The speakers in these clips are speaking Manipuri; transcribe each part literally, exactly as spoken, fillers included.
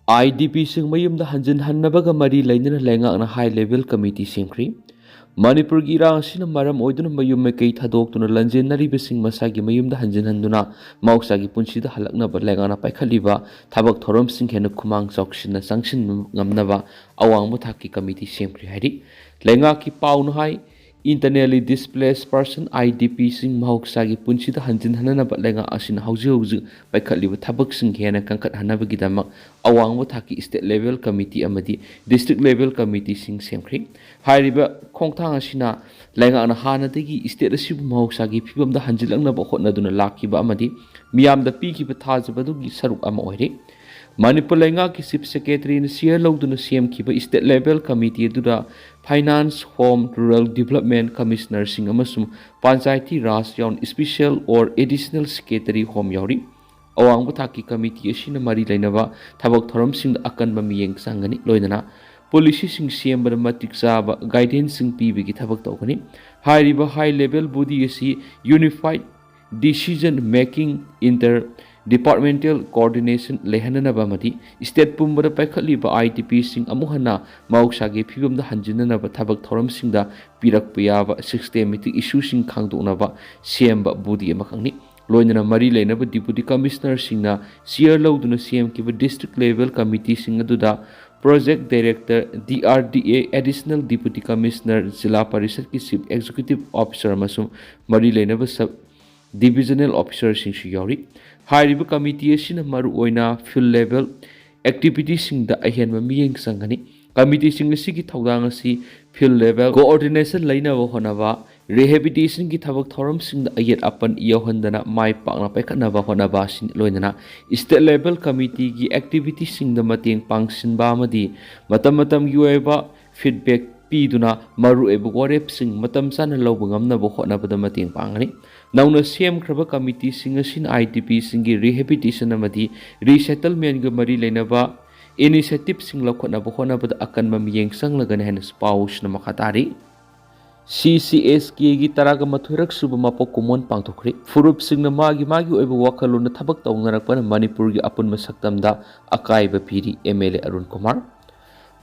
IDPꯁꯤꯡ ꯃꯌꯨꯝꯗ ꯍꯟꯖꯤꯟꯍꯟꯅꯕꯒ ꯃꯔꯤ ꯂꯩꯅꯅ ꯂꯩꯉꯥꯛꯅ High Level Committee ꯁꯦꯝꯈ꯭ꯔꯤ꯫ ꯃꯅꯤꯄꯨꯔꯒꯤ ꯏꯔꯥꯡ ꯑꯁꯤꯅ ꯃꯔꯝ ꯑꯣꯏꯗꯨꯅ ꯃꯌꯨꯝ ꯃꯀꯩ ꯊꯥꯗꯣꯛꯇꯨꯅ ꯂꯟꯖꯦꯟꯅꯔꯤꯕꯁꯤꯡ ꯃꯁꯥꯒꯤ ꯃꯌꯨꯝꯗ ꯍꯟꯖꯤꯟꯍꯟꯗꯨꯅ ꯃꯍꯧꯁꯥꯒꯤ ꯄꯨꯟꯁꯤꯗ ꯍꯜꯂꯛꯅꯕ ꯂꯩꯉꯥꯛꯅ ꯄꯥꯏꯈꯠꯂꯤꯕ ꯊꯕꯛ ꯊꯧꯔꯝꯁꯤꯡ ꯍꯦꯟꯅ ꯈꯨꯃꯥꯡ ꯆꯥꯎꯁꯤꯟꯅ ꯆꯪꯁꯤꯟꯕ ꯉꯝꯅꯕ ꯑꯋꯥꯡꯕ ꯊꯥꯛꯀꯤ committee ꯁꯦꯝꯈ꯭ꯔꯦ ꯍꯥꯏꯔꯤ꯫ ꯂꯩꯉꯥꯛꯀꯤ ꯄꯥꯎꯅ ꯍꯥꯏ, Internally Displaced Person, IDPꯁꯤꯡ ꯃꯍꯧꯁꯥꯒꯤ ꯄꯨꯟꯁꯤꯗ ꯍꯟꯖꯤꯟꯍꯟꯅꯅꯕ ꯂꯩꯉꯥꯛ ꯑꯁꯤꯅ ꯍꯧꯖꯤꯛ ꯍꯧꯖꯤꯛ ꯄꯥꯏꯈꯠꯂꯤꯕ ꯊꯕꯛꯁꯤꯡ ꯍꯦꯟꯅ ꯀꯟꯈꯠꯍꯟꯅꯕꯒꯤꯗꯃꯛ ꯑꯋꯥꯡꯕ ꯊꯥꯛꯀꯤ State Level Committee ꯑꯃꯗꯤ District Level Committeeꯁꯤꯡ ꯁꯦꯝꯈ꯭ꯔꯤ꯫ ꯍꯥꯏꯔꯤꯕ ꯈꯣꯡꯊꯥꯡ ꯑꯁꯤꯅ ꯂꯩꯉꯥꯛꯅ ꯍꯥꯟꯅꯗꯒꯤ state ꯑꯁꯤꯕꯨ ꯃꯍꯧꯁꯥꯒꯤ ꯐꯤꯕꯝꯗ ꯍꯟꯖꯤꯜꯂꯛꯅꯕ ꯍꯣꯠꯅꯗꯨꯅ ꯂꯥꯛꯈꯤꯕ ꯑꯃꯗꯤ ꯃꯤꯌꯥꯝꯗ ꯄꯤꯈꯤꯕ ꯊꯥꯖꯕꯗꯨꯒꯤ ꯁꯔꯨꯛ ꯑꯃ ꯑꯣꯏꯔꯤ꯫ ꯃꯅꯤꯄꯨꯔ ꯂꯩꯉꯥꯛꯀꯤ Chief Secretaryꯅ chair ꯂꯧꯗꯨꯅ ꯁꯦꯝꯈꯤꯕ State Level Committee ꯑꯗꯨꯗ Finance, Home, Rural Development Commissionerꯁꯤꯡ ꯑꯃꯁꯨꯡ Panchayati Raj ꯌꯥꯎꯅ Special or Additional Secretary Home ꯌꯥꯎꯔꯤ꯫ ꯑꯋꯥꯡꯕ ꯊꯥꯛꯀꯤ committee ꯑꯁꯤꯅ ꯃꯔꯤ ꯂꯩꯅꯕ ꯊꯕꯛ ꯊꯧꯔꯝꯁꯤꯡꯗ ꯑꯀꯟꯕ ꯃꯤꯠꯌꯦꯡ ꯆꯪꯒꯅꯤ, ꯂꯣꯏꯅꯅ policyꯁꯤꯡ ꯁꯦꯝꯕꯗ ꯃꯇꯤꯛ ꯆꯥꯕ guidanceꯁꯤꯡ ꯄꯤꯕꯒꯤ ꯊꯕꯛ ꯇꯧꯒꯅꯤ꯫ ꯍꯥꯏꯔꯤꯕ High Level Body ꯑꯁꯤ unified decision making, inter departmental coordination ꯂꯩꯍꯟꯅꯅꯕ ꯑꯃꯗꯤ state ꯄꯨꯝꯕꯗ ꯄꯥꯏꯈꯠꯂꯤꯕ IDPꯁꯤꯡ ꯑꯃꯨꯛ ꯍꯟꯅ ꯃꯍꯧꯁꯥꯒꯤ ꯐꯤꯕꯝꯗ ꯍꯟꯖꯤꯟꯅꯅꯕ ꯊꯕꯛ ꯊꯧꯔꯝꯁꯤꯡꯗ ꯄꯤꯔꯛꯄ ꯌꯥꯕ systematic issueꯁꯤꯡ ꯈꯪꯗꯣꯛꯅꯕ ꯁꯦꯝꯕ body ꯑꯃꯈꯛꯅꯤ꯫ ꯂꯣꯏꯅꯅ ꯃꯔꯤ ꯂꯩꯅꯕ Deputy Commissionerꯁꯤꯡꯅ chair ꯂꯧꯗꯨꯅ ꯁꯦꯝꯈꯤꯕ District Level Committeeꯁꯤꯡ ꯑꯗꯨꯗ Project Director, DRDA, Additional Deputy Commissioner, ꯖꯤꯂꯥ ꯄꯔꯤꯁꯠꯀꯤ Chief Executive Officer ꯑꯃꯁꯨꯡ ꯃꯔꯤ ꯂꯩꯅꯕ Sub Divisional Officerꯁꯤꯡꯁꯨ ꯌꯥꯎꯔꯤ꯫ ꯍꯥꯏꯔꯤꯕ committee ꯑꯁꯤꯅ ꯃꯔꯨꯑꯣꯏꯅ field level activityꯁꯤꯡꯗ ꯑꯍꯦꯟꯕ ꯃꯤꯠꯌꯦꯡ ꯆꯪꯒꯅꯤ꯫ Committeeꯁꯤꯡ ꯑꯁꯤꯒꯤ ꯊꯧꯗꯥꯡ ꯑꯁꯤ field level coordination ꯂꯩꯅꯕ ꯍꯣꯠꯅꯕ, rehabilitationꯒꯤ ꯊꯕꯛ ꯊꯧꯔꯝꯁꯤꯡꯗ ꯑꯌꯦꯠ ꯑꯄꯟ ꯌꯥꯎꯍꯟꯗꯅ ꯃꯥꯏ ꯄꯥꯛꯅ ꯄꯥꯏꯈꯠꯅꯕ ꯍꯣꯠꯅꯕ ꯑꯁꯤꯅ ꯂꯣꯏꯅꯅ State Level Committeeꯒꯤ activityꯁꯤꯡꯗ ꯃꯇꯦꯡ ꯄꯥꯡꯁꯤꯟꯕ ꯑꯃꯗꯤ ꯃꯇꯝ ꯃꯇꯝꯒꯤ ꯑꯣꯏꯕ feedback ꯄꯤꯗꯨꯅ ꯃꯔꯨꯑꯣꯏꯕ ꯋꯥꯔꯦꯞꯁꯤꯡ ꯃꯇꯝ ꯆꯥꯅ ꯂꯧꯕ ꯉꯝꯅꯕ ꯍꯣꯠꯅꯕꯗ ꯃꯇꯦꯡ ꯄꯥꯡꯒꯅꯤ꯫ ꯅꯧꯅ ꯁꯦꯝꯈ꯭ꯔꯕ committeeꯁꯤꯡ ꯑꯁꯤꯅ IDPꯁꯤꯡꯒꯤ rehabilitation ꯑꯃꯗꯤ resettlementꯒ ꯃꯔꯤ ꯂꯩꯅꯕ initiativeꯁꯤꯡ ꯂꯧꯈꯠꯅꯕ ꯍꯣꯠꯅꯕꯗ ꯑꯀꯟꯕ ꯃꯤꯠꯌꯦꯡ ꯆꯪꯂꯒꯅꯤ ꯍꯥꯏꯅꯁꯨ ꯄꯥꯎꯁꯤꯅ ꯃꯈꯥ ꯇꯥꯔꯤ꯫ ꯁꯤ ꯁꯤ ꯑꯦꯁ ꯀꯦꯒꯤ ꯇꯔꯥꯒ ꯃꯥꯊꯣꯏꯔꯛ ꯁꯨꯕ ꯃꯄꯣꯛ ꯀꯨꯝꯑꯣꯟ ꯄꯥꯡꯊꯣꯛꯈ꯭ꯔꯦ꯫ ꯐꯨꯔꯨꯞꯁꯤꯡꯅ ꯃꯥꯒꯤ ꯃꯥꯒꯤ ꯑꯣꯏꯕ ꯋꯥꯈꯜꯂꯣꯟꯗ ꯊꯕꯛ ꯇꯧꯅꯔꯛꯄꯅ ꯃꯅꯤꯄꯨꯔꯒꯤ ꯑꯄꯨꯟꯕ ꯁꯛꯇꯝꯗ ꯑꯀꯥꯏꯕ ꯄꯤꯔꯤ, ꯑꯦꯝ ꯑꯦꯜ ꯑꯦ ꯑꯔꯨꯟ ꯀꯨꯃꯥꯔ꯫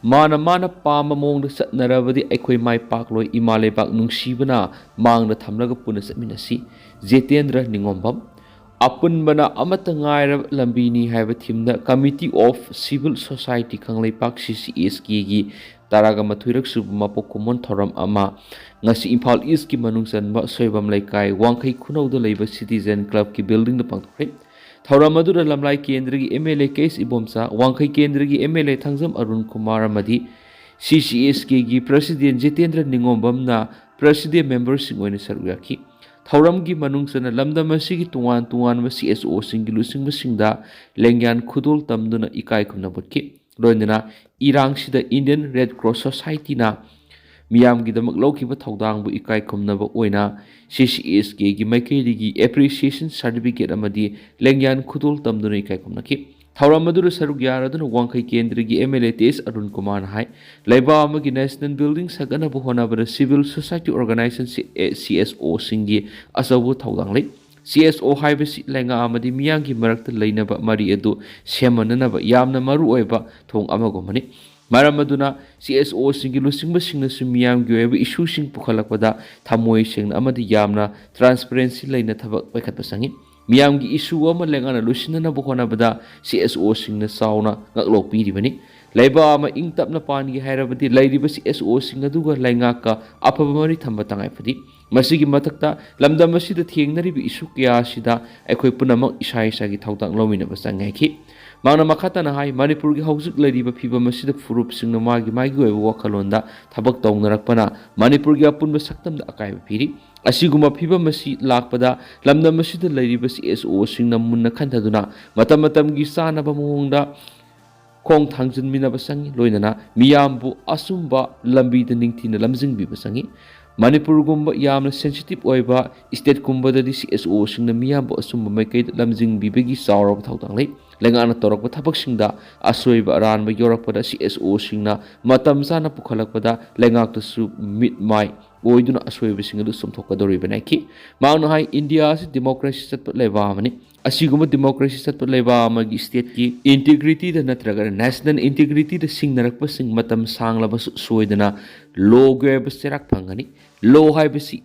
ꯃꯥꯅ ꯃꯥꯅ ꯄꯥꯝꯕ ꯃꯑꯣꯡꯗ ꯆꯠꯅꯔꯕꯗꯤ ꯑꯩꯈꯣꯏ ꯃꯥꯏ ꯄꯥꯛꯂꯣꯏ, ꯏꯃꯥ ꯂꯩꯕꯥꯛ ꯅꯨꯡꯁꯤꯕꯅ ꯃꯥꯡꯗ ꯊꯝꯂꯒ ꯄꯨꯟꯅ ꯆꯠꯃꯤꯟꯅꯁꯤ꯫ ꯖꯤꯇꯦꯟꯗ꯭ꯔ ꯅꯤꯉꯣꯝꯕꯝ꯫ ꯑꯄꯨꯟꯕꯅ ꯑꯃꯠꯇ ꯉꯥꯏꯔꯕ ꯂꯝꯕꯤꯅꯤ ꯍꯥꯏꯕ ꯊꯤꯝꯗ Committee of Civil Society Kangleipak, ꯁꯤ ꯁꯤ ꯑꯦꯁ ꯀꯦꯒꯤ ꯇꯔꯥꯒ ꯃꯥꯊꯣꯏꯔꯛ ꯁꯨꯕ ꯃꯄꯣꯛ ꯀꯨꯝꯑꯣꯟ ꯊꯧꯔꯝ ꯑꯃ ꯉꯁꯤ ꯏꯝꯐꯥꯜ ꯏꯁꯀꯤ ꯃꯅꯨꯡ ꯆꯟꯕ ꯁꯣꯏꯕꯝ ꯂꯩꯀꯥꯏ, ꯋꯥꯡꯈꯩ ꯈꯨꯅꯧꯗ ꯂꯩꯕ ꯁꯤꯇꯤꯖꯦꯟ ꯀ꯭ꯂꯕꯀꯤ ꯕꯤꯜꯗꯤꯡꯗ ꯄꯥꯡꯊꯣꯛꯈ꯭ꯔꯦ꯫ ꯊꯧꯔꯝ ꯑꯗꯨꯗ ꯂꯝꯂꯥꯏ ꯀꯦꯟꯗ꯭ꯔꯒꯤ ꯑꯦꯝ ꯑꯦꯜ ꯑꯦ ꯀꯦ ꯑꯦꯁ ꯏꯕꯣꯝꯆꯥ, ꯋꯥꯡꯈꯩ ꯀꯦꯟꯗ꯭ꯔꯒꯤ M L A Thangjam Arun Kumar ꯑꯃꯗꯤ ꯁꯤ ꯁꯤ ꯑꯦꯁ ꯀꯦꯒꯤ ꯄ꯭ꯔꯁꯤꯗꯦꯟ ꯖꯤꯇꯦꯟꯗ꯭ꯔ ꯅꯤꯉꯣꯝꯕꯝꯅ ꯄ꯭ꯔꯁꯤꯗꯦꯟ ꯃꯦꯝꯕꯔꯁꯤꯡ ꯑꯣꯏꯅ ꯁꯔꯨꯛ ꯌꯥꯈꯤ꯫ ꯊꯧꯔꯝꯒꯤ ꯃꯅꯨꯡ ꯆꯟꯅ ꯂꯝꯗꯝ ꯑꯁꯤꯒꯤ ꯇꯣꯉꯥꯟ ꯇꯣꯉꯥꯟꯕ ꯁꯤ ꯑꯦꯁ ꯑꯣꯁꯤꯡꯒꯤ ꯂꯨꯆꯤꯡꯕꯁꯤꯡꯗ ꯂꯦꯡꯌꯥꯟ ꯈꯨꯗꯣꯜ ꯇꯝꯗꯨꯅ ꯏꯀꯥꯏ ꯈꯨꯝꯅꯕ ꯎꯠꯈꯤ꯫ ꯂꯣꯏꯅꯅ ꯏꯔꯥꯡꯁꯤꯗ Indian Red Cross Society ꯅ ꯃꯤꯌꯥꯝꯒꯤꯗꯃꯛ ꯂꯧꯈꯤꯕ ꯊꯧꯗꯥꯡꯕꯨ ꯏꯀꯥꯏ ꯈꯨꯝꯅꯕ ꯑꯣꯏꯅ ꯁꯤ ꯁꯤ ꯑꯦꯁ ꯀꯦꯒꯤ ꯃꯥꯏꯀꯩꯗꯒꯤ appreciation certificate ꯑꯃꯗꯤ ꯂꯦꯡꯌꯥꯟ ꯈꯨꯗꯣꯜ ꯇꯝꯗꯨꯅ ꯏꯀꯥꯏ ꯈꯨꯝꯅꯈꯤ꯫ ꯊꯧꯔꯝ ꯑꯗꯨꯗ ꯁꯔꯨꯛ ꯌꯥꯔꯗꯨꯅ ꯋꯥꯡꯈꯩ ꯀꯦꯟꯗ꯭ꯔꯒꯤ ꯑꯦꯝ ꯑꯦꯜ ꯑꯦ ꯇꯦ ꯑꯦꯁ ꯑꯔꯨꯟ ꯀꯨꯃꯥꯔꯅ ꯍꯥꯏ, ꯂꯩꯕꯥꯛ ꯑꯃꯒꯤ national building ꯁꯥꯒꯠꯅꯕ ꯍꯣꯠꯅꯕꯗ civil society organization C S ꯑꯣꯁꯤꯡꯒꯤ ꯑꯆꯧꯕ ꯊꯧꯗꯥꯡ ꯂꯩ꯫ ꯁꯤ ꯑꯦꯁ ꯑꯣ ꯍꯥꯏꯕꯁꯤ ꯂꯩꯉꯥꯛ ꯑꯃꯗꯤ ꯃꯤꯌꯥꯝꯒꯤ ꯃꯔꯛꯇ ꯂꯩꯅꯕ ꯃꯔꯤ ꯑꯗꯨ ꯁꯦꯝꯃꯟꯅꯅꯕ ꯌꯥꯝꯅ ꯃꯔꯨ ꯑꯣꯏꯕ ꯊꯣꯡ ꯑꯃꯒꯨꯝꯕꯅꯤ꯫ ꯃꯔꯝ ꯑꯗꯨꯅ ꯁꯤ ꯑꯦꯁ ꯑꯣꯁꯤꯡꯒꯤ ꯂꯨꯆꯤꯡꯕꯁꯤꯡꯅꯁꯨ ꯃꯤꯌꯥꯝꯒꯤ ꯑꯣꯏꯕ ꯏꯁꯨꯁꯤꯡ ꯄꯨꯈꯠꯂꯛꯄꯗ ꯊꯃꯣꯏ ꯁꯦꯡꯅ ꯑꯃꯗꯤ ꯌꯥꯝꯅ transparency ꯂꯩꯅ ꯊꯕꯛ ꯄꯥꯏꯈꯠꯄ ꯆꯪꯏ꯫ ꯃꯤꯌꯥꯝꯒꯤ ꯏꯁꯨ ꯑꯃ ꯂꯩꯉꯥꯛꯅ ꯂꯣꯏꯁꯤꯟꯅꯅꯕ ꯍꯣꯠꯅꯕꯗ ꯁꯤ ꯑꯦꯁ ꯑꯣꯁꯤꯡꯅ ꯆꯥꯎꯅ ꯉꯥꯛꯂꯧ ꯄꯤꯔꯤꯕꯅꯤ꯫ ꯂꯩꯕꯥꯛ ꯑꯃ ꯏꯪ ꯇꯞꯅ ꯄꯥꯟꯒꯦ ꯍꯥꯏꯔꯕꯗꯤ ꯂꯩꯔꯤꯕ ꯁꯤ ꯑꯦꯁ ꯑꯣꯁꯤꯡ ꯑꯗꯨꯒ ꯂꯩꯉꯥꯛꯀ ꯑꯐꯕ ꯃꯔꯤ ꯊꯝꯕ ꯇꯉꯥꯏ ꯐꯗꯦ꯫ ꯃꯁꯤꯒꯤ ꯃꯊꯛꯇ ꯂꯝꯗꯝ ꯑꯁꯤꯗ ꯊꯦꯡꯅꯔꯤꯕ ꯏꯁꯨ ꯀꯌꯥ ꯑꯁꯤꯗ ꯑꯩꯈꯣꯏ ꯄꯨꯝꯅꯃꯛ ꯏꯁꯥ ꯏꯁꯥꯒꯤ ꯊꯧꯗꯥꯡ ꯂꯧꯃꯤꯟꯅꯕ ꯆꯪꯉꯦ ꯍꯥꯏꯈꯤ꯫ ꯃꯍꯥꯛꯅ ꯃꯈꯥ ꯇꯥꯅ ꯍꯥꯏ, ꯃꯅꯤꯄꯨꯔꯒꯤ ꯍꯧꯖꯤꯛ ꯂꯩꯔꯤꯕ ꯐꯤꯕꯝ ꯑꯁꯤꯗ ꯐꯨꯔꯨꯞꯁꯤꯡꯅ ꯃꯥꯒꯤ ꯃꯥꯒꯤ ꯑꯣꯏꯕ ꯋꯥꯈꯜꯂꯣꯟꯗ ꯊꯕꯛ ꯇꯧꯅꯔꯛꯄꯅ ꯃꯅꯤꯄꯨꯔꯒꯤ ꯑꯄꯨꯟꯕ ꯁꯛꯇꯝꯗ ꯑꯀꯥꯏꯕ ꯄꯤꯔꯤ꯫ ꯑꯁꯤꯒꯨꯝꯕ ꯐꯤꯕꯝ ꯑꯁꯤ ꯂꯥꯛꯄꯗ ꯂꯝꯗꯝ ꯑꯁꯤꯗ ꯂꯩꯔꯤꯕ ꯁꯤ ꯑꯦꯁ ꯑꯣꯁꯤꯡꯅ ꯃꯨꯟꯅ ꯈꯟꯊꯗꯨꯅ ꯃꯇꯝ ꯃꯇꯝꯒꯤ ꯆꯥꯅꯕ ꯃꯑꯣꯡꯗ ꯈꯣꯡ ꯊꯥꯡꯖꯤꯟꯃꯤꯟꯅꯕ ꯆꯪꯏ, ꯂꯣꯏꯅꯅ ꯃꯤꯌꯥꯝꯕꯨ ꯑꯆꯨꯝꯕ ꯂꯝꯕꯤꯗ ꯅꯤꯡꯊꯤꯅ ꯂꯝꯖꯤꯡꯕꯤꯕ ꯆꯪꯏ꯫ ꯃꯅꯤꯄꯨꯔꯒꯨꯝꯕ ꯌꯥꯝꯅ sensitive ꯑꯣꯏꯕ state ꯀꯨꯝꯕꯗꯗꯤ ꯁꯤ ꯑꯦꯁ ꯑꯣꯁꯤꯡꯅ ꯃꯤꯌꯥꯝꯕꯨ ꯑꯆꯨꯝꯕ ꯃꯥꯏꯀꯩꯗ ꯂꯝꯖꯤꯡꯕꯤꯕꯒꯤ ꯆꯥꯎꯔꯕ ꯊꯧꯗꯥꯡ ꯂꯩ꯫ ꯂꯩꯉꯥꯛꯅ ꯇꯧꯔꯛꯄ ꯊꯕꯛꯁꯤꯡꯗ ꯑꯁꯣꯏꯕ ꯑꯔꯥꯟꯕ ꯌꯥꯎꯔꯛꯄꯗ ꯁꯤ ꯑꯦꯁ ꯑꯣꯁꯤꯡꯅ ꯃꯇꯝ ꯆꯥꯅ ꯄꯨꯈꯠꯂꯛꯄꯗ ꯂꯩꯉꯥꯛꯇꯁꯨ ꯃꯤꯠ ꯃꯥꯏ ꯑꯣꯏꯗꯨꯅ ꯑꯁꯣꯏꯕꯁꯤꯡ ꯑꯗꯨ ꯆꯨꯝꯊꯣꯛꯀꯗꯧꯔꯤꯕꯅꯤ ꯍꯥꯏꯈꯤ꯫ ꯃꯍꯥꯛꯅ ꯍꯥꯏ, ꯏꯟꯗꯤꯌꯥ ꯑꯁꯤ ꯗꯤꯃꯣꯀ꯭ꯔꯦꯁꯤ ꯆꯠꯄ ꯂꯩꯕꯥꯛ ꯑꯃꯅꯤ꯫ ꯑꯁꯤꯒꯨꯝꯕ ꯗꯤꯃꯣꯀ꯭ꯔꯦꯁꯤ ꯆꯠꯄ ꯂꯩꯕꯥꯛ ꯑꯃꯒꯤ ꯁ꯭ꯇꯦꯠꯀꯤ ꯏꯟꯇꯤꯒ꯭ꯔꯤꯇꯤꯗ ꯅꯠꯇ꯭ꯔꯒ ꯅꯦꯁꯅꯦꯜ ꯏꯟꯇꯤꯒ꯭ꯔꯤꯇꯤꯗ ꯁꯤꯡꯅꯔꯛꯄꯁꯤꯡ ꯃꯇꯝ ꯁꯥꯡꯂꯕꯁꯨ ꯁꯣꯏꯗꯅ ꯂꯣꯒꯤ ꯑꯣꯏꯕ ꯆꯩꯔꯥꯛ ꯐꯪꯒꯅꯤ꯫ ꯂꯣ ꯍꯥꯏꯕꯁꯤ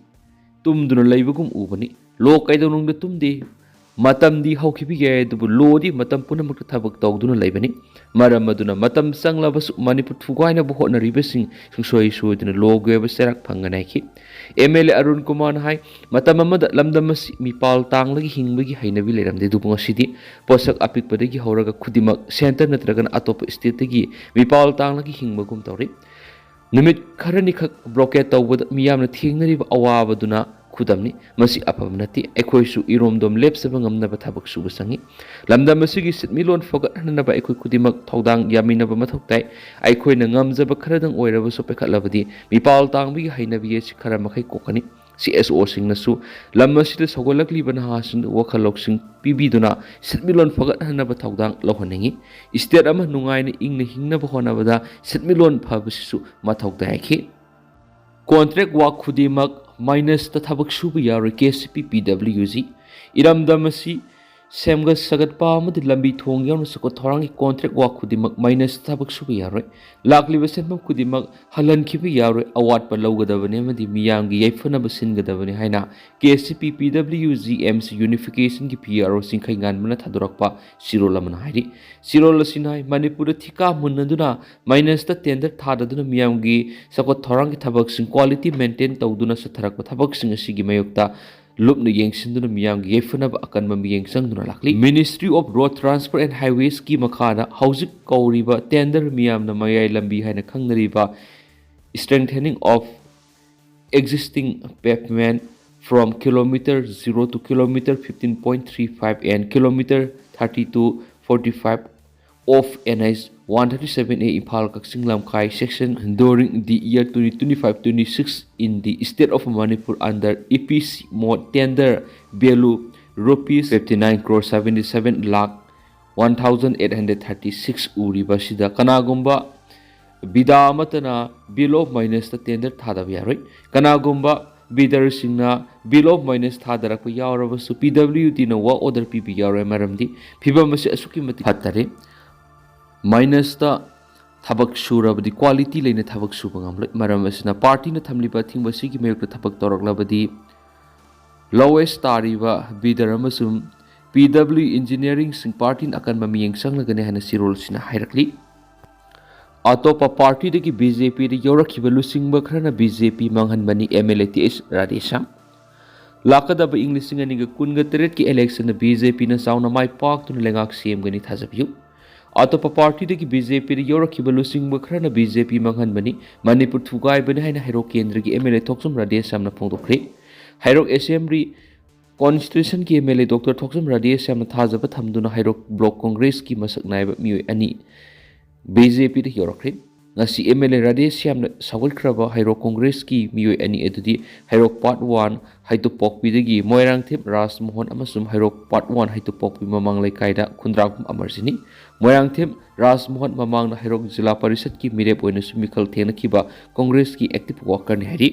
ꯇꯨꯝꯗꯨꯅ ꯂꯩꯕꯒꯨꯝ ꯎꯕꯅꯤ꯫ ꯂꯣ ꯀꯩꯗꯧꯅꯨꯡꯗ ꯇꯨꯝꯗꯦ꯫ ꯃꯇꯝꯗꯤ ꯍꯧꯈꯤꯕ ꯌꯥꯏ, ꯑꯗꯨꯕꯨ ꯂꯣꯗꯤ ꯃꯇꯝ ꯄꯨꯝꯅꯃꯛꯇ ꯊꯕꯛ ꯇꯧꯗꯨꯅ ꯂꯩꯕꯅꯤ꯫ ꯃꯔꯝ ꯑꯗꯨꯅ ꯃꯇꯝ ꯆꯪꯂꯕꯁꯨ ꯃꯅꯤꯄꯨꯔ ꯊꯨꯒꯥꯏꯅꯕ ꯍꯣꯠꯅꯔꯤꯕꯁꯤꯡ ꯁꯨꯡꯁꯣꯏ ꯁꯣꯏꯗꯅ ꯂꯣꯒꯤ ꯑꯣꯏꯕ ꯆꯩꯔꯥꯛ ꯐꯪꯒꯅꯤ ꯍꯥꯏꯈꯤ꯫ ꯑꯦꯝ ꯑꯦꯜ ꯑꯦ ꯑꯔꯨꯟ ꯀꯨꯃꯥꯔꯅ ꯍꯥꯏ, ꯃꯇꯝ ꯑꯃꯗ ꯂꯝꯗꯝ ꯑꯁꯤ ꯃꯤꯄꯥꯜ ꯇꯥꯡꯂꯒ ꯍꯤꯡꯕꯒꯤ ꯍꯩꯅꯕꯤ ꯂꯩꯔꯝꯗꯦ, ꯑꯗꯨꯕꯨ ꯉꯁꯤꯗꯤ ꯄꯣꯠꯁꯛ ꯑꯄꯤꯛꯄꯗꯒꯤ ꯍꯧꯔꯒ ꯈꯨꯗꯤꯡꯃꯛ ꯁꯦꯟꯇꯔ ꯅꯠꯇ꯭ꯔꯒꯅ ꯑꯇꯣꯞꯄ ꯁ꯭ꯇꯦꯠꯇꯒꯤ ꯃꯤꯄꯥꯜ ꯇꯥꯡꯂꯒ ꯍꯤꯡꯕꯒꯨꯝ ꯇꯧꯔꯤ꯫ ꯅꯨꯃꯤꯠ ꯈꯔꯅꯤꯈꯛ ꯕ꯭ꯂꯣꯀꯦꯠ ꯇꯧꯕꯗ ꯃꯤꯌꯥꯝꯅ ꯊꯦꯡꯅꯔꯤꯕ ꯑꯋꯥꯕꯗꯨꯅ ꯈꯨꯗꯝꯅꯤ꯫ ꯃꯁꯤ ꯑꯐꯕ ꯅꯠꯇꯦ꯫ ꯑꯩꯈꯣꯏꯁꯨ ꯏꯔꯣꯝꯗꯣꯝ ꯂꯦꯞꯆꯕ ꯉꯝꯅꯕ ꯊꯕꯛ ꯁꯨꯕ ꯆꯪꯏ꯫ ꯂꯝꯗꯝ ꯑꯁꯤꯒꯤ ꯁꯤꯟꯃꯤꯠꯂꯣꯟ ꯐꯒꯠꯍꯟꯅꯕ ꯑꯩꯈꯣꯏ ꯈꯨꯗꯤꯡꯃꯛ ꯊꯧꯗꯥꯡ ꯌꯥꯃꯤꯟꯅꯕ ꯃꯊꯧ ꯇꯥꯏ꯫ ꯑꯩꯈꯣꯏꯅ ꯉꯝꯖꯕ ꯈꯔꯗꯪ ꯑꯣꯏꯔꯕꯁꯨ ꯄꯥꯏꯈꯠꯂꯕꯗꯤ ꯃꯤꯄꯥꯜ ꯇꯥꯡꯕꯒꯤ ꯍꯩꯅꯕꯤ ꯑꯁꯤ ꯈꯔ ꯃꯈꯩ ꯀꯣꯛꯀꯅꯤ꯫ ꯁꯤ ꯑꯦꯁ ꯑꯣꯁꯤꯡꯅꯁꯨ ꯂꯝ ꯑꯁꯤꯗ ꯁꯧꯒꯠꯂꯛꯂꯤꯕ ꯅꯍꯥꯁꯤꯡꯗ ꯋꯥꯈꯜ ꯂꯧꯁꯤꯡ ꯄꯤꯕꯤꯗꯨꯅ ꯁꯤꯟꯃꯤꯠꯂꯣꯟ ꯐꯒꯠꯍꯟꯅꯕ ꯊꯧꯗꯥꯡ ꯂꯧꯍꯟꯅꯤꯡꯏ꯫ ꯁ꯭ꯇꯦꯠ ꯑꯃ ꯅꯨꯡꯉꯥꯏꯅ ꯏꯪꯅ ꯍꯤꯡꯅꯕ ꯍꯣꯠꯅꯕꯗ ꯁꯤꯟꯃꯤꯠꯂꯣꯟ ꯐꯕꯁꯤꯁꯨ ꯃꯊꯧ ꯇꯥꯏ ꯍꯥꯏꯈꯤ꯫ ꯀꯣꯟꯇ꯭ꯔꯦꯛ ꯋꯥꯛ ꯈꯨꯗꯤꯡꯃꯛ ꯃꯥꯏꯅꯁꯇ ꯊꯕꯛ ꯁꯨꯕ ꯌꯥꯔꯣꯏ, ꯀꯦ ꯑꯦꯁ ꯁꯤ ꯄꯤ ꯄꯤ ꯗꯕ꯭ꯂꯤꯎ ꯖꯤ꯫ ꯏꯔꯝꯗꯝ ꯑꯁꯤ ꯁꯦꯝꯒꯠ ꯁꯥꯒꯠꯄ ꯑꯃꯗꯤ ꯂꯝꯕꯤ ꯊꯣꯡ ꯌꯥꯎꯅ ꯆꯥꯎꯈꯠ ꯊꯧꯔꯥꯡꯒꯤ ꯀꯣꯟꯇ꯭ꯔꯦꯛ ꯋꯥꯛ ꯈꯨꯗꯤꯡꯃꯛ ꯃꯥꯏꯅꯁꯇ ꯊꯕꯛ ꯁꯨꯕ ꯌꯥꯔꯣꯏ꯫ ꯂꯥꯛꯂꯤꯕ ꯁꯦꯟꯐꯝ ꯈꯨꯗꯤꯡꯃꯛ ꯍꯜꯍꯟꯈꯤꯕ ꯌꯥꯔꯣꯏ, ꯑꯋꯥꯠꯄ ꯂꯧꯒꯗꯕꯅꯤ ꯑꯃꯗꯤ ꯃꯤꯌꯥꯝꯒꯤ ꯌꯥꯏꯐꯅꯕ ꯁꯤꯟꯒꯗꯕꯅꯤ ꯍꯥꯏꯅ ꯀꯦ ꯑꯦꯁ ꯁꯤ ꯄꯤ ꯄꯤ W G M C ꯌꯨꯅꯤꯐꯤꯀꯦꯁꯟꯒꯤ P R ꯑꯣ ꯆꯤꯡꯈꯩꯉꯥꯟꯕꯅ ꯊꯥꯗꯣꯔꯛꯄ ꯆꯦꯔꯣꯜ ꯑꯃꯅ ꯍꯥꯏꯔꯤ꯫ ꯆꯦꯔꯣꯜ ꯑꯁꯤꯅ ꯍꯥꯏ, ꯃꯅꯤꯄꯨꯔꯗ ꯊꯤꯀꯥ ꯃꯨꯟꯅꯗꯨꯅ ꯃꯥꯏꯅꯁꯇ ꯇꯦꯟꯗꯔ ꯊꯥꯗꯗꯨꯅ ꯃꯤꯌꯥꯝꯒꯤ ꯆꯥꯎꯈꯠ ꯊꯧꯔꯥꯡꯒꯤ ꯊꯕꯛꯁꯤꯡ ꯀ꯭ꯋꯥꯂꯤꯇꯤ ꯃꯦꯟꯇꯦꯟ ꯇꯧꯗꯨꯅ ꯆꯠꯊꯔꯛꯄ ꯊꯕꯛꯁꯤꯡ ꯑꯁꯤꯒꯤ ꯃꯥꯌꯣꯛꯇ ꯂꯨꯞꯅ ꯌꯦꯡꯁꯤꯟꯗꯨꯅ ꯃꯤꯌꯥꯝꯒꯤ ꯌꯥꯏꯐꯅꯕ ꯑꯀꯟꯕ ꯃꯤꯠꯌꯦꯡ ꯆꯪꯗꯨꯅ ꯂꯥꯛꯂꯤ꯫ Ministry of Road Transport and Highwaysꯀꯤ ꯃꯈꯥꯗ ꯍꯧꯖꯤꯛ ꯀꯧꯔꯤꯕ ꯇꯦꯟꯗꯔ ꯃꯤꯌꯥꯝꯅ ꯃꯌꯥꯏ ꯂꯝꯕꯤ ꯍꯥꯏꯅ ꯈꯪꯅꯔꯤꯕ strengthening of existing pavement from kilometer zero to kilometer fifteen point three five and kilometer thirty to forty five of N H one thirty seven A Imphal Kakching Lamkai section during the year twenty twenty-five twenty-six in the state of Manipur under E P C mode, tender value rupees fifty-nine crore seventy-seven lakh One thousand eight hundred thirty six ꯎꯔꯤꯕ ꯑꯁꯤꯗ ꯀꯅꯥꯒꯨꯝꯕ ꯕꯤꯗꯥ ꯑꯃꯠꯇꯅ bill of minus ꯇ tender ꯊꯥꯗꯕ ꯌꯥꯔꯣꯏ꯫ ꯀꯅꯥꯒꯨꯝꯕ bidder ꯁꯤꯡꯅ bill of minus ꯊꯥꯗꯔꯛꯄ ꯌꯥꯎꯔꯕꯁꯨ P W D ꯅ work order ꯄꯤꯕ ꯌꯥꯎꯔꯣꯏ꯫ ꯃꯔꯝꯗꯤ ꯐꯤꯕꯝ ꯑꯁꯤ ꯑꯁꯨꯛꯀꯤ ꯃꯇꯤꯛ ꯐꯠꯇꯔꯦ꯫ Minus ꯇ ꯊꯕꯛ ꯁꯨꯔꯕꯗꯤ, quality ꯂꯩꯅ ꯊꯕꯛ ꯁꯨꯕ ꯉꯝꯂꯣꯏ꯫ ꯃꯔꯝ ꯑꯁꯤꯅ party ꯅ ꯊꯝꯂꯤꯕ ꯑꯊꯤꯡꯕ ꯑꯁꯤꯒꯤ ꯃꯥꯌꯣꯛꯇ ꯊꯕꯛ ꯇꯧꯔꯛꯂꯕꯗꯤ lowest ꯇꯥꯔꯤꯕ bidder ꯑꯃꯁꯨꯡ P W engineering ꯁꯤꯡ party ꯅ ꯑꯀꯟꯕ ꯃꯤꯠꯌꯦꯡ ꯆꯪꯂꯒꯅꯤ ꯍꯥꯏꯅ ꯆꯦꯔꯣꯜꯁꯤꯅ ꯍꯥꯏꯔꯛꯂꯤ꯫ ꯑꯇꯣꯞꯄ party ꯗꯒꯤ B J P ꯗ ꯌꯧꯔꯛꯈꯤꯕ ꯂꯨꯆꯤꯡꯕ ꯈꯔꯅ B J P ꯃꯥꯡꯍꯟꯕꯅꯤ꯫ M L A T H Radheshyam. ꯂꯥꯛꯀꯗꯕ ꯏꯪ ꯂꯤꯁꯤꯡ ꯑꯅꯤꯒ ꯀꯨꯟꯒ ꯇꯔꯦꯠꯀꯤ election ꯗ B J P ꯅ ꯆꯥꯎꯅ ꯃꯥꯏ ꯄꯥꯛꯇꯨꯅ ꯂꯩꯉꯥꯛ ꯁꯦꯝꯒꯅꯤ ꯊꯥꯖꯕꯤꯌꯨ꯫ ꯑꯇꯣꯞꯄ party ꯗꯒꯤ B J P ꯗ ꯌꯧꯔꯛꯈꯤꯕ ꯂꯨꯆꯤꯡꯕ ꯈꯔꯅ B J P ꯃꯥꯡꯍꯟꯕꯅꯤ, ꯃꯅꯤꯄꯨꯔ ꯊꯨꯒꯥꯏꯕꯅꯤ ꯍꯥꯏꯅ ꯍꯩꯔꯣꯛ ꯀꯦꯟꯗ꯭ꯔꯒꯤ M L A Thokchom ꯔꯥꯙꯦꯁ꯭ꯌꯥꯝꯅ ꯐꯣꯡꯗꯣꯛꯈ꯭ꯔꯦ꯫ Heirok Assembly constitution ꯒꯤ M L A Doctor ꯊꯣꯛꯆꯣꯝ ꯔꯥꯙꯦꯁ꯭ꯌꯥꯝꯅ ꯊꯥꯖꯕ ꯊꯝꯗꯨꯅ ꯍꯩꯔꯣꯛ block Congress ꯀꯤ ꯃꯁꯛ ꯅꯥꯏꯕ ꯃꯤꯑꯣꯏ ꯑꯅꯤ B J P ꯗ ꯌꯧꯔꯛꯈ꯭ꯔꯦ꯫ ꯉꯁꯤ M L A ꯔꯥꯙꯦꯁ꯭ꯌꯥꯝꯅ ꯁꯧꯒꯠꯈ꯭ꯔꯕ Heirok Congress ꯀꯤ ꯃꯤꯑꯣꯏ ꯑꯅꯤ ꯑꯗꯨꯗꯤ ꯍꯩꯔꯣꯛ Part One ꯍꯩꯇꯨꯞꯄꯣꯛꯄꯤꯗꯒꯤ ꯃꯣꯏꯔꯥꯡꯊꯦꯝ ꯔꯥꯖꯃꯣꯍꯟ ꯑꯃꯁꯨꯡ ꯍꯩꯔꯣꯛ Part One ꯍꯩꯇꯨꯞꯄꯣꯛꯄꯤ ꯃꯃꯥꯡ ꯂꯩꯀꯥꯏꯗ ꯈꯨꯟꯗ꯭ꯔꯥꯛꯄꯝ ꯑꯃꯔꯖꯤꯠꯅꯤ꯫ ꯃꯣꯏꯔꯥꯡꯊꯦꯝ ꯔꯥꯖꯃꯣꯍꯟ ꯃꯃꯥꯡꯗ ꯍꯩꯔꯣꯛ ꯖꯤꯂꯥ ꯄꯔꯤꯁꯠꯀꯤ ꯃꯤꯔꯦꯞ ꯑꯣꯏꯅꯁꯨ ꯃꯤꯈꯜ ꯊꯦꯡꯅꯈꯤꯕ Congress ꯀꯤ active worker ꯅꯤ ꯍꯥꯏꯔꯤ꯫